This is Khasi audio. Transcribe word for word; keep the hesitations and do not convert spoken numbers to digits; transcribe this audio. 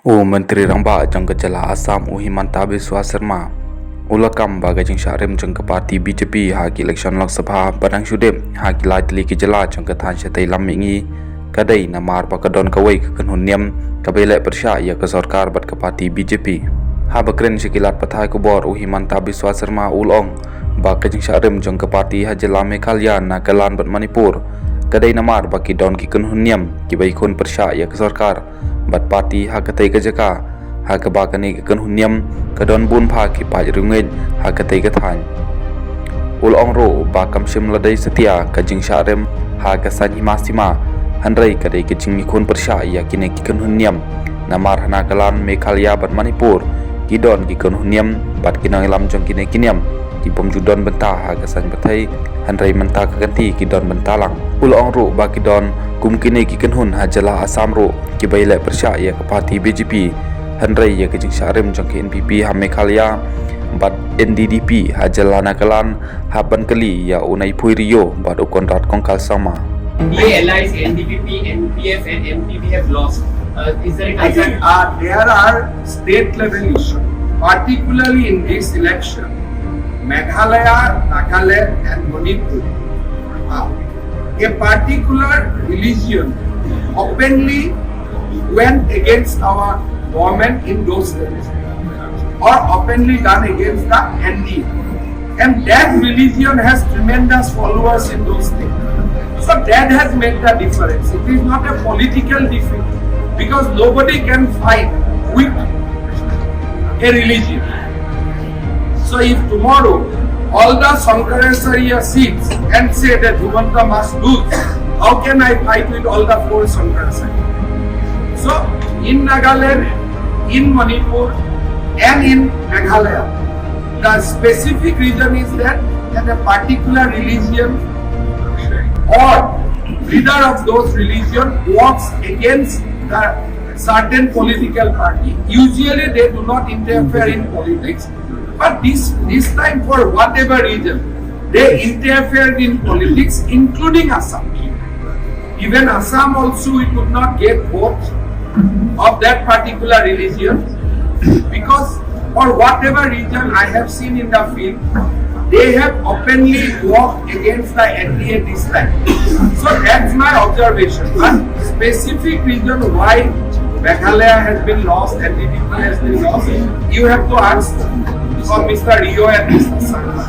U Myntri Rangbah jong ka jylla Assam u Himanta Biswa Sarma u la kam ba ka jingshah rim jong ka party B J P ha ki election Lok Sabha ba dang shu dep ha ki lai tylli ki jylla jong ka thaiñ shatei lam mihngi ka dei namar ba ka don kawei ka kynhun niam kaba ïaleh pyrshah ïa ka sorkar bad ka party B J P. Haba kren sha ki lad pathai khubor u Himanta Biswa Sarma u la ong ba ka jingshah rim jong ka party ha jylla Meghalaya, Nagaland bad Manipur ka dei namar ba ki don ki kynhun niam kiba ïakhun pyrshah ïa ka sorkar bad party ha katei ka jaka, ha kaba kane ka kynhun niam ka don bun bha ki paid riewngeit ha katei ka thaiñ. U la ong ruh ba kam shym la dei satia ka jingshah rim ha ka saiñ hima sima, hynrei ka dei ka jingïakhun pyrshah ïa kine ki kynhun niam namar ha Nagaland, Meghalaya bad Manipur ki don ki kynhun niam bad ki nongïalam jong kine ki niam ki bym ju don bynta ha ka saiñ pyrthei, hynrei mynta ka kynti ki don bynta lang. U la ong ruh ba ki don kum kine ki kynhun ha jylla Assam ruh kiba ïaleh pyrshah ïa ka party B J P, hynrei ïa ka jingshah rim jong ka N P P ha Meghalaya bad N D D P ha jylla Nagaland, hap ban kylli ïa u Neiphiu Rio bad u Conrad Kongkal Sangma. N D A allies, N D P P, N P F and N P P have lost. Uh, is there a I think concern? Uh, there are state level issues, particularly in this election. Meghalaya, Nagaland, and Manipur. Uh, a particular religion openly went against our government in those days, or openly done against the N D A. And that religion has tremendous followers in those states. So that has made the difference. It is not a political defeat because nobody can fight with a religion. So if tomorrow all the Shankaracharya sits and say that Himanta must lose, how can I fight with all the four Shankaracharya? So in Nagaland, in Manipur, and in Meghalaya, the specific reason is that, that a particular religion or leader of those religion works against the certain political party. Usually they do not interfere in politics, but this, this time, for whatever reason, they interfered in politics, including Assam. Even Assam also, we could not get votes of that particular religion because for whatever reason I have seen in the field, they have openly worked against the N D A this time. So that's my observation. But specific reason why Meghalaya has been lost, N D P P has been lost, you have to ask for Mister Rio and Mister Sangma.